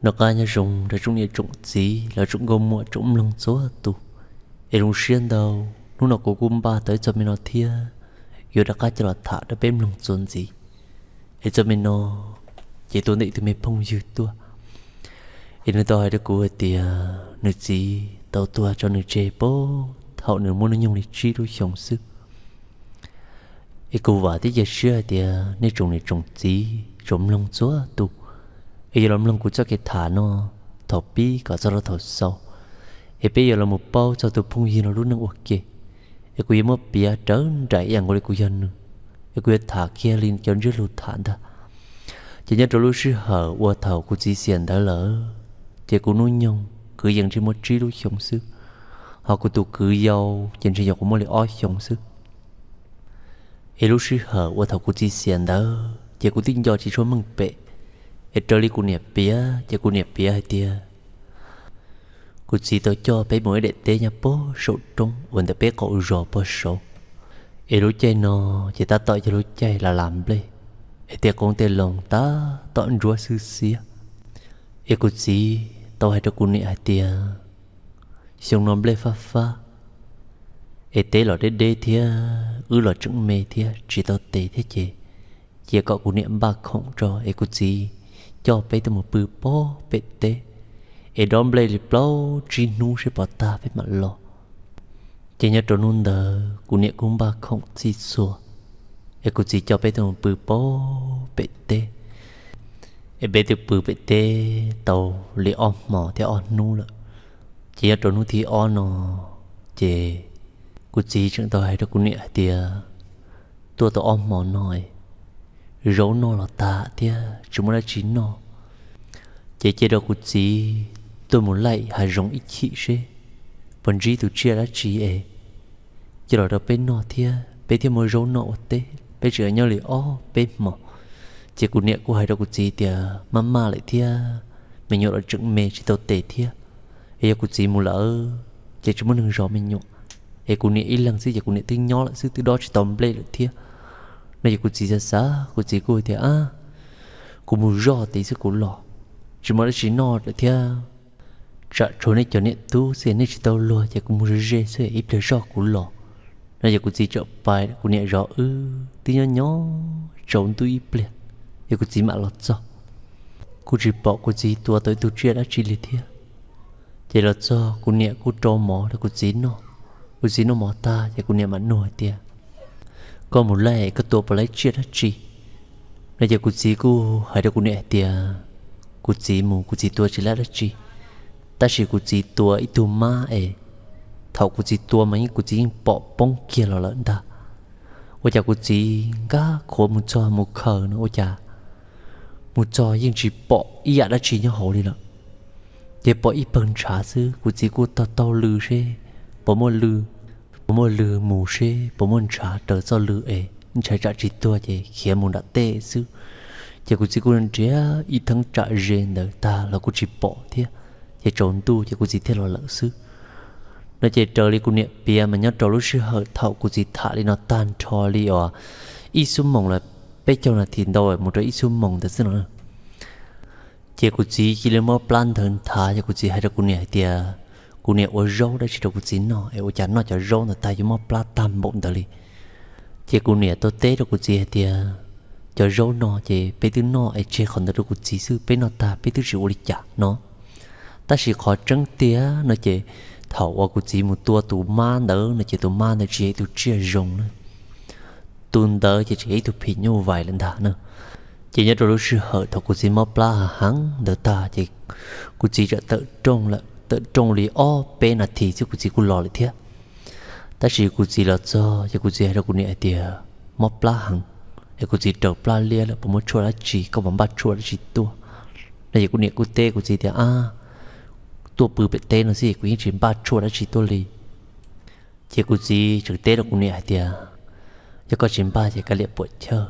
Noj qab nyob zoo rau tsoom niam tsoom txiv los tsoom nkauj muam tsoom mloog txhua tus. Es zoo siab ntau, hnub no kuv kuj npaj tau ib txog me no thiab, yuav rov qab coj los tham rau peb mloog txuas ntxiv. Es txog me no ces tuaj ntawm ib tug me phooj ywg tuaj, es nws tau hais rau kuv hais tias nws txiv tau tuag tso nws tseg puag thaum nws muaj hnub nyoog li tsib lub xyoo xwb. Es kuv vam thiab cia siab hais tias nej tsoom niam tsoom txiv tsoom mloog txhua tus, es yog los mloog kuv txoj kev tham no thaum pib kom txog rau thaum xaus, es peb yuav los mus paub txog tus phooj ywg no lub neej ua ke. Es kuv yuav muab piav raws nraim ib yam nkaus li kuv yog nws, es kuv yuav tham kiag li cov ntsiab lus tham ntag. Ces nyob rau lub sij hawm uas thaum kuv txiv xiam ntawd lawm, ces kuv hnub nyoog kwv yees tsis muaj tsib lub xyoo xwb, ho kuv tus kwv yau ces ntshe nyuam qhuav muaj li ob xyoo xwb. Es lub sij hawm uas thaum kuv txiv xiam ntawd ces kuv twb nco tsis tshua meej pem, es raws li kuv niam piav ces kuv niam piav hais tias kuv txiv tau coj peb mus ib daim teb nyob puag saum roob uas ntawm peb qaum zos puag saud. Es lub caij no ces tab tom yog lub caij las las nplej, es tej qoob tej loo tab tom ntsuab xwb xiab. Es kuv txiv tau hais rau kuv niam hais tias xyoo no nplej fab fab, es teb los deb deb thiab wb los tseem me thiab tsis tau tes thiab ces cia kom kuv niam npaj khoom tso es kuv txiv coj peb tuaj mus pw puag pem teb, es dob nplej li plaub tsib hnub seb puas tag peb mam los. Ces nyob rau hnub ntawd kuv niam kuj npaj khoom txhij txhua, es kuv txiv coj peb tuaj mus pw puag pem teb. Es peb twb pw pem teb tau li ob hmos thiab ob hnub lawm. Ces nyob rau hnub thib ob no, ces kuv txiv tseem tau hais rau kuv niam hais tias tuaj tau ob hmos no, zaub noj los tag thiab tsis muaj dab tsi noj, ces cia rau kuv txiv tuaj mus laij hav zoov ib chim seb puas ntsib tus tsiaj dab tsi es coj los rau peb noj thiab peb thiaj muaj zaub noj ua teb, peb tseem nyob li ob peb hmos. Ces kuv niam kuj hais rau kuv txiv tias maj maj lawm thiab, me nyuam los tseem me tsis tau tes thiab, es yog kuv txiv mus lawm ces tsis muaj neeg zov me nyuam, es kuv niam ib leeg xwb ces kuv niam twb nyob lawm xwb twb dob tsis tau nplej lawm thiab. No ces kuv txiv xav xav kuv txiv kuj tias a, kuv mus zoj tid xwb kuv los, tsis muaj dab tsi noj lawm thiab. Tsam tshuav nej cov niam tub xwb nej tsis tau luag ces kuv mus ze ze xwb ib pliag zoj kuv los. No ces kuv txiv txawm pais kuv niam zov wb twb nyob nyob tsaus ntuj ib pliag, es kuv txiv mam los txog. Kuj tsis pom kuv txiv tua tau ib tug tsiaj dab tsi li thiab. Ces los txog kuv niam kuj rau mov rau kuv txiv noj. Kuv txiv noj mov tag ces kuv niam mam nug hais tias koj mus laij koj tua puas laib tsiaj dab tsi? No ces kuv txiv kuj hais rau kuv niam hais tias kuv txiv mus kuv txiv tua tsis laib dab tsi, tab sis kuv txiv tua ib tug mab es thaum kuv txiv tua mas yeej kuv txiv yeej pom poob kiag los lawm ntag. Ua cas kuv txiv nkag qhuav mus txog mus khaws no ua cas mus txog yeej tsis pom ib yam dab tsi nyob hauv li lawm, ces pom ib pawg ntshav xwb. Kuv txiv kuj taug taug lw seb puas muaj lw, puas muaj lw mus seb puas muaj ntshav raws txoj lw es ntshai tsam tsis tuag ces khiav mus nram tej xwb. Ces kuv txiv kuj nrhiav ib theeb tsam ze ntawd tag los kuj tsis pom thiab, ces tsaus ntuj ces kuv txiv thiaj los lawm xwb. No ces raws li kuv niam piav mas nyob rau lub sij hawm thaum kuv txiv tham li no tag nrho li os ib xuab moos los peb caug nas this ntau mus rau ib xuab moos ntawd xwb no. Ces kuv txiv cia li mob plab nthawv nthav, ces kuv txiv hais rau kuv niam hais tias kuv niam ua zaub dab tsi rau kuv txiv noj es ua cas noj cov zaub ntawd tag yuav mob plab tag npaum ntawd li. Ces kuv niam tau teb rau kuv txiv hais tias cov zaub no ces peb twb noj es tseg qhov ntawd rau kuv txiv xwb, peb noj tag peb twb tsis ua li cas no. Tab sis qhov tseeb tiag no ces thaum uas kuv txiv mus tua tus mab ntawd no ces tus mab ntawd tsis yog ib tug tsiaj zoo na, tus ntawd ces tseem yog ib tug phim nyuj vais lawm ntag na. Ces nyob rau lub sij hawm thaum kuv txiv mob plab heev ntawd tag ces kuv txiv txawm tawm rooj lawm, tawm rooj li ob peb nas this xwb kuv txiv kuj los lawm thiab. Tab sis kuv txiv los txog ces kuv txiv hais rau kuv niam hais tias mob plab heev, es kuv txiv raws plab liab lawm, puas muaj tshuaj dab tsi koj puas npaj tshuaj dab tsi tuaj? No ces kuv niam kuj teb kuv txiv tias a, tuaj pw pem teb no xwb kuv yeej tsis npaj tshuaj dab tsi tuaj li. Ces kuv txiv tseem teb rau kuv niam hais tias yog koj tsis npaj ces kav liam puam chawj,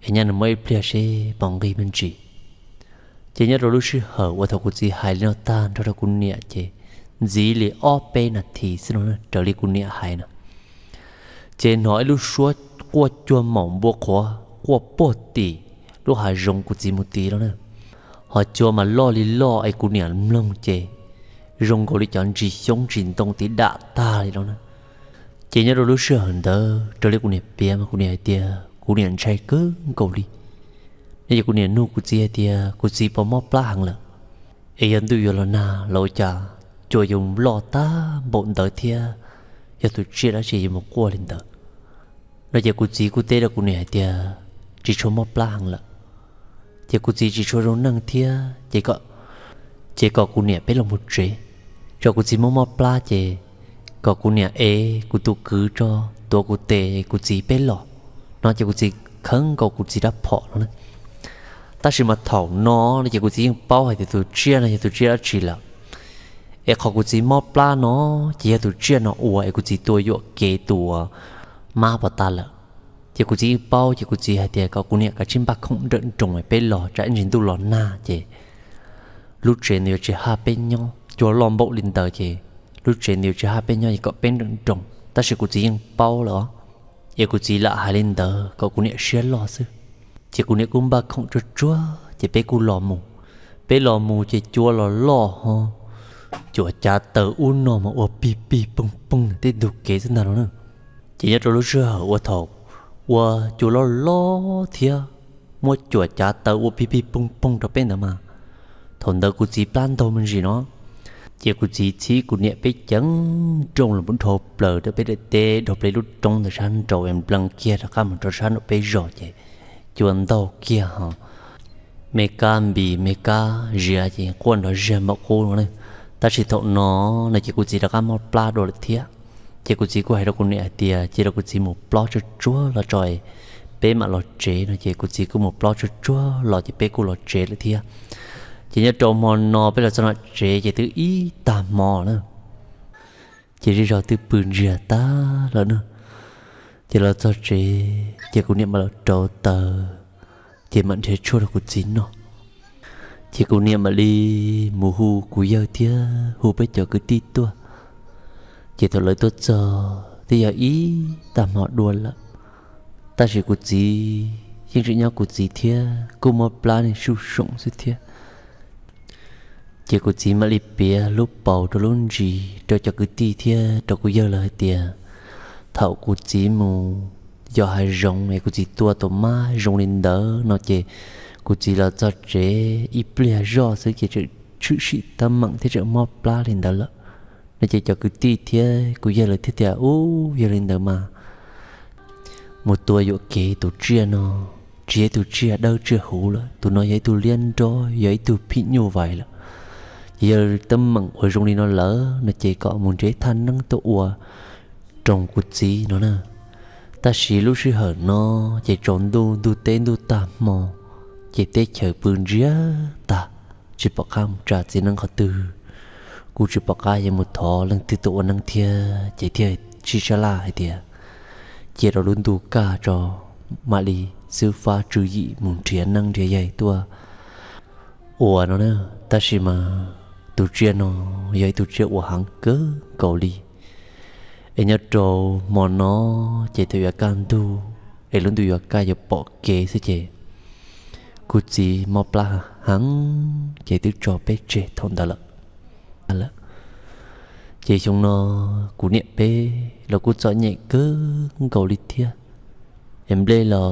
es nyob nws muaj ib pliag seb puas nqig me ntsis. Ces nyob rau lub sij hawm uas thaum kuv txiv hais li no tag nrho rau kuv niam ces ntxiv li ob peb nas this xwb no raws li kuv niam hais na, ces hnov ib lub suab quaj cuag maum npua qhuav quaj puag tim lub hav zoov kuv txiv mus tid lawm na. Qhov cua mas loj li loj es kuv niam mloog ces zoo nkaus li cov ntsis xyoob ntsis ntoo tiv dam tag li no na. Ces nyob rau lub sij hawm ntawd raws li kuv niam piav mas kuv niam hais tias kuv niam ntshai kawg nkaus li. No ces kuv niam nug kuv txiv hais tias, kuv txiv, puas mob plab heev lawm? Es yog ntuj yuav los nag los ua cas cua yuav loj tag npaum ntawd thiab yog tus tsiaj dab tsi yuav mus quaj li ntawd? No ces kuv txiv kuj teb rau kuv niam hais tias, tsis tshua mob plab heev lawm, ces kuv txiv tsis tshua zoo neej thiab ces kom, ces kom kuv niam peb los mus tsev, tso kuv txiv mob mob plab ces kom kuv niam ev kuv tus kwv tso tuav kuv tes kuv txiv peb los. No ces kuv txiv kheev nkaus kuv txiv rab phom no na. Tab sis mas thaum no no ces kuv txiv yeej paub hais tias tus tsiaj no yog tus tsiaj dab tsi lawm. Es qhov kuv txiv mob plab no ces yog tus tsiaj no ua es kuv txiv tua yuam kev tus mab pov tas lawm. Ces kuv txiv yeej paub ces kuv txiv hais tias kom kuv niam kav tsij npaj khoom nrawm nroos peb los tsam ib ntsis ntuj los nag ces lub tsev ntawd yuav tsis haj peb nyob, cua loj npaum li ntawd ces lub tsev ntawd yuav tsis haj peb nyob es kom peb nrawm nroos. Tab sis kuv txiv yeej paub lawm os, es kuv txiv lam hais li ntawd kom kuv niam siab loj xwb. Ces kuv niam kuj npaj khoom tsuag tsuag ces peb kuj los mus. Peb los mus ces cua los loj ho, cuam cav taws ub no mas ua pig pig poog poog tej ntug kev xwb ntag no na. Ces nyob rau lub sij hawm ua thaum ua cua loj loj thiab muab cuam cav taws ua pig pig poog poog rau peb ntawd mas, thaum ntawd kuv txiv plab ntaug me ntsis no. Ces kuv txiv txhib kuv niam peb ceev nrooj los mus dhau plaws rau peb daim teb, dhau plaws lub roob ntawd sab nraud es nplees kiag rov qab mus rau sab nraum peb zos ces cua ntaug kiag ho, me kab npis me kab ziav ces quaj nrov zag npaum qub no na. Tab sis thaum no no ces kuv txiv rov qab mob plab dua lawm thiab. Ces kuv txiv kuj hais rau kuv niam hais tias cia rau kuv txiv mus plob tsuag tsuag los tso, peb mam los tsev no ces kuv txiv kuj mus plob tsuag tsuag los ces peb kuj los tsev lawm thiab. Ces nyob rau hmo no peb los txog nram tsev ces twb ib tag hmo na. Ces zej zog twb pw ntsiag tag lawm na. Ces los txog tsev ces kuv niam mam los rauv taws, ces mam nrhiav tshuaj rau kuv txiv noj. Ces kuv niam mam li mus hu kuv yawg thiab hu peb cov kwv tij tuaj. Ces thaum lawv tuaj txog twb yog ib tag hmo dua lawm, tab sis kuv txiv yeej tseem nyob kuv txiv thiab kuj mob plab niaj suj soom xwb thiab. Ces kuv txiv mam li piav lub paus rau lub ntsis rau cov kwv tij thiab rau kuv yawg lawv hais tias, thaum kuv txiv mus yos hav zoov es kuv txiv tua tus mab zoo li ntawd no ces kuv txiv los txog tsev ib pliag zoj xwb ces tseem tshwm sim teeb meem thiab tseem mob plab li ntawd lawm. No ces cov kwv tij thiab kuv yawg lawv thiaj tias, ub, yog li ntawd mas mus tua yuam kev tus tsiaj no, tsis yog ib tug tsiaj dawb tsiaj huv lawm, tus no yog ib tug liab nrob, yog ib tug phim nyuj vais lawm. Ces yog teeb meem uas zoo li no lawm no ces kom mus nrhiav thaj neeb tuaj ua roos kuv txiv no na. Tab sis lub sij hawm no ces tsaus ntuj, ntuj teb ntuj tag hmo, ces teb chaws pw ntsiag tag, tsis pom qab mus tsa txiv neeb qhov twg, kuj tsis pom qab yuav mus thov leej twg tuaj ua neeb thiab ces thiaj sib sab laj hais tias cia rau lub ntuj kaj tso mam li xub fab tswv yim mus nrhiav neeb nrhiav yaig tuaj ua no na. Tab sis mas tus tsiaj no yog ib tug tsiaj uas heev kawg nkaus li, es nyob rau hmo no ces thaum yuav kaj ntug es lub ntuj yuav kaj yuav pom kev xwb ces kuv txiv mob plab heev ces twb tso peb tseg thaum ntawd lawm. Ces xyoo no kuv niam peb los kuj txom nyem kawg nkaus li thiab, es nplej los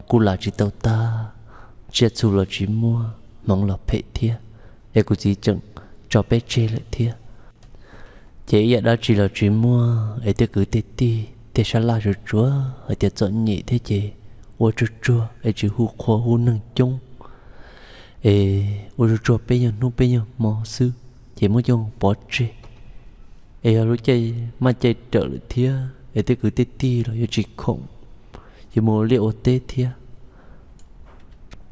kuj lam tsis tau tag, tsiaj txhu los tsis muaj, hmoov los phem thiab, es kuv txiv tseem tso peb tseg lawm thiab. Ces ib yam dab tsi los tsis muaj es tej kwv tej tij thiaj sab laj tsuag tsuag hais tias txom nyem thiab ces ua tsuag tsuag es tsis hu qhua hu neeg coob, es ua tsuag tsuag peb nyuag hnub peb nyuag hmo xwb ces muab coj pov tseg. Es yog lub caij maj caij rawm lawm thiab es tej kwv tej tij los yuav tsis khoom, yuav mus ua liaj ua teb thiab.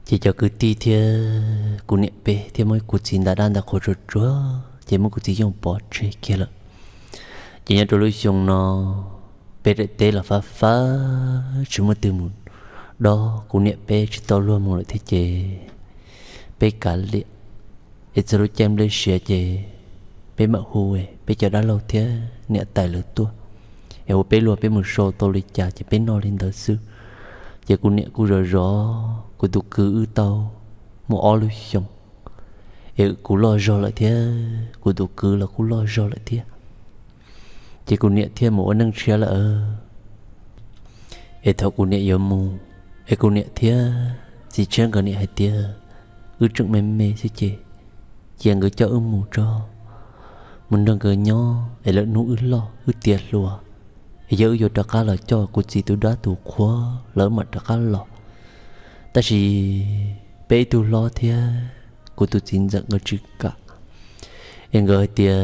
Ces cov kwv tij thiab kuv niam peb thiaj muab kuv txiv nta dab nta qhua tsuag tsuag ces muab kuv txiv coj pov tseg kiag lawm. Ces nyob rau lub xyoo no peb daim teb los fab fab tsis muaj twg mus dob kuv niam peb tsis tau luag mus lawm thiab ces peb kav liam, es txog lub caij nplej siav ces peb mam hu peb cov dab laug thiab niam tais lawv tuaj, es ua peb luag peb mus sau tau li cas ces peb noj li ntawd xwb. Ces kuv niam kuj zov zov kuv tus kwv wb tau muaj ob lub xyoos, es kuv loj zog lawm thiab kuv tus kwv los kuj loj zog lawm thiab. Ces kuv niam thiaj mus ua neej tshiab lawm. Es thaum kuv niam yuav mus, es kuv niam thiab txiv tshiab nkawd niam hais tias wb tseem me me xwb ces cia nkawd coj wb mus tso, mus nrog nkawd nyob es lwm hnub wb loj wb tiav hluas, es yog wb yuav rov qab los coj kuv txiv tus dab tus qhuav los wb mam rov qab los. Tab sis peb ib tug hlob thiab kuv tus txiv ntxawm nkawd tsis kam, es nkawd hais tias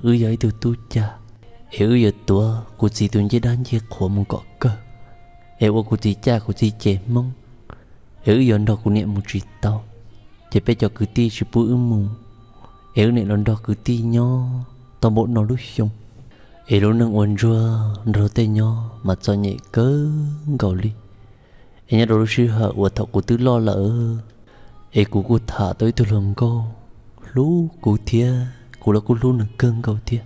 wb yog ib tug tub cag, es wb yuav tuav kuv txiv tus ncej dab ncej qhuav mus kom kawg, es ua kuv txiv caj kuv txiv ceg hmoob, es wb yuav nrog kuv niam mus tsis tau, ces peb cov kwv tij tsis pub wb mus, es wb niam los nrog kwv tij nyob tau npaum no lub xyoo, es lub neej ua ntsuag nrog tej nyob mas txom nyem kawg nkaus li. Es nyob rau lub sij hawm uas thaum kuv twb loj lawm, es kuv kuj tham tau ib tug hluas nkauj hlub kuv thiab kuv los kuj hlub nws kawg nkaus thiab.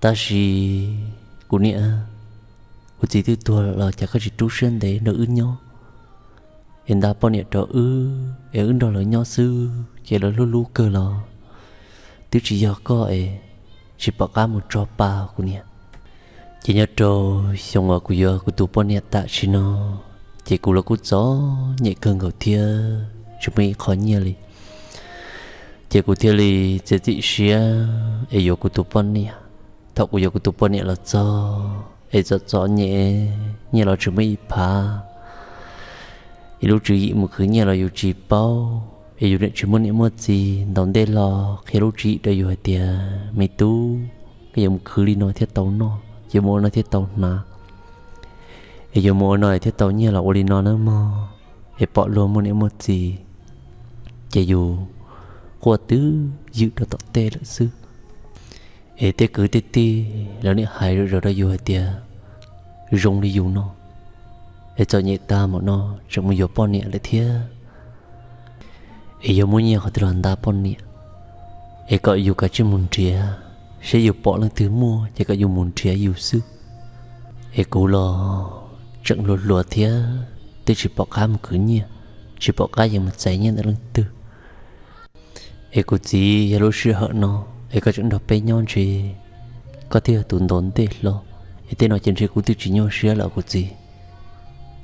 Tab sis kuv niam, kuv txiv twb tuag los cas koj tsis rub siab ntev nrog wb nyob, es nta poj niam rau wb es wb nrog lawv nyob xwb ces lawv hlub hlub kawg los twb tsis yog koj es tsis pom qab mus tso pa kuv niam. Ces nyob rau xyoo uas kuv yuav kuv tus poj niam tam sim no, ces kuv los kuj txom nyem kawg nkaus thiab tsis muaj ib qho nyiaj li. Ces kuv thiaj li txiav txim siab es yuav kuv tus poj niam. Thaum kuv yuav kuv tus poj niam los txog es txom txom nyem, nyiaj los tsis muaj ib phav, es lub tswv yim mus khwv nyiaj los yus tsis paub, es yus niam tsis muaj niam muaj txiv ntaus ntej los qhia lub tswv yim rau yus hais tias me tub, koj yuav mus khwv li no thiaj tau noj, yuav mus ua no thiaj tau hnav, es yuav mus ua no thiaj tau nyiaj los ua li no nawb mog, es pom luag muaj niam muaj txiv ces yus quaj twb ywm rau tom tej lawm xwb. Es tej kwv tej tij lawv niaj hais zom zaws rau yus hais tias zoo li yus no es txom nyem tag mam no tseem mus yuav poj niam lawm thiab, es yog muaj nyiaj qhov twg los nta poj niam, es kom yus kav tsij mus nrhiav, saib yus pom leej twg muaj ces kom yus mus nrhiav yus xwb. Es kuv los tseem hluas hluas thiab twb tsis pom qab mus khwv nyiaj, tsis pom qab yuav mus txais nyiaj ntawm leej twg. Es kuv txiv, yog lub sij hawm no es koj tseem nrog peb nyob ntshe koj thiaj yog tus ntaus ntej hlo, es tej no ces ntshe kuv twb tsis nyuaj siab lawm kuv txiv.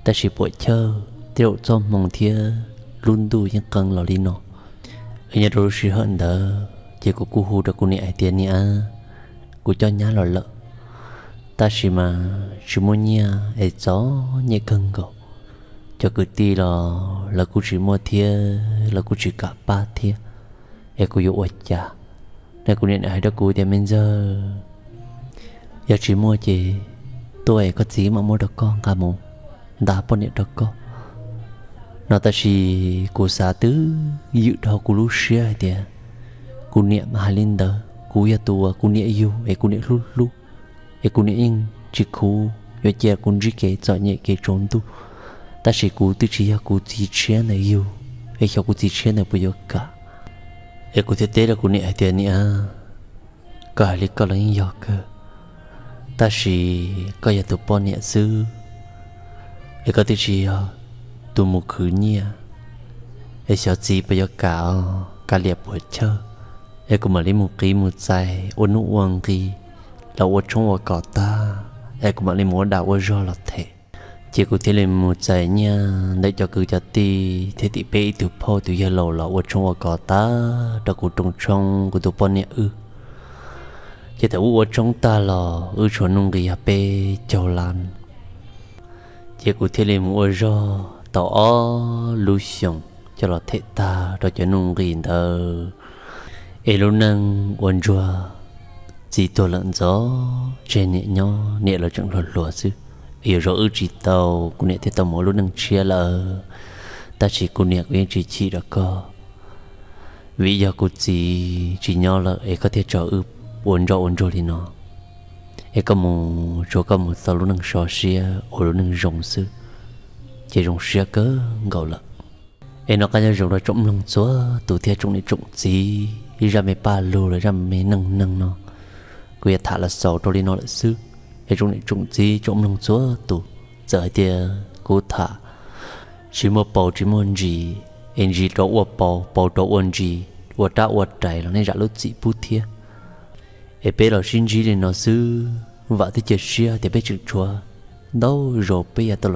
Tab sis puam chawj tej zaum txoj hmoo thiab lub ntuj yeej qee los li no. Es nyob rau lub sij hawm ntawd ces kuv kuj hu rau kuv niam hais tias niam, kuv coj nyab los lawm, tab sis mas tsis muaj nyiaj es txom nyem kawg nkaus. Cov kwv tij los lawv kuj tsis muaj thiab lawv kuj tsis kam pab thiab, es kuv yuav ua cas? No kuv niam hais rau kuv tias me ntxawg, yog tsis muaj ces tuaj es koj txiv mam muab rau koj nqa mus nta poj niam rau koj no. Tab sis kuv xav twb ywm dhau kuv lub siab hais tias kuv niam mas hais li ntawd, kuv yog tus uas kuv niam yug es kuv niam hlub hlub, es kuv niam yeej tsis khuv yuav cia kuv ntsib kev txom nyem kev tsaus ntuj. Tab sis kuv twb tsis yog kuv txiv tshiab ntawd yug, es xyov kuv txiv tshiab ntawd puas yuav kam. Es kuv thiaj teb rau kuv niam hais tias niam, koj hais li koj los yeej yog kawg, tab sis koj yog tus poj niam xwb, es koj twb tsis yog tus mus khwv nyiaj, es xyov txiv puas yuav kam, kav liam puam chawj, es kuv mam li mus qiv mus txais ua nuj ua nqi los ua tshoob ua kos tag, es kuv mam li mus ua dag ua zog los them. Ces kuv thiaj li mus txais nyiaj ntawm cov kwv cov tij thiab tim peb ib tug phauj tus yawg laus los ua tshoob ua kos tag rau kuv roos tshoob kuv tus poj niam wb. Ces thaum wb ua tshoob tag los wb tshuav nuj nqis yog peb caug lab. Ces kuv thiaj li mus ua zog tau ob lub xyoos coj los them tag rau cov nuj nqis ntawd. Es lub neej ua ntsuag, txiv tuag lawm ntxov tseg niam nyob, niam los tseem hluas hluas xwb. Es yuav zov wb tsis tau, kuv niam thiaj tau mus ua lub neej tshiab lawm. Tab sis kuv niam, kuv yeej tsis chim rau koj, vim yog kuv txiv tsis nyob lawm es koj thiaj tso wb ua ntsoj ua ntsuag li no. Es koj mus tsuav koj mus tau lub neej sov siab ua lub neej zoo xwb, ces zoo siab kawg nkaus lawm. Es noj qab nyob zoo rau tsoom mloog txhua tus thiab tsoom niam tsoom txiv, zaj me paj lug los zaj me neej neeg no kuv yuav tham los xaus rau li no lawm xwb. Es tsoom niam tsoom txiv tsoom mloog txhua tus, txawm hais tias kuv tham tsis muaj paus tsis muaj ntsis, es ntsis rov ua paus, paus rov ua ntsis, ua rab ua rais los nej zam lub txim pub thiab. Es peb los sib ntsib li no xwb, vam thiab cia siab tias peb tseem tshuav ntau zaus peb yuav tau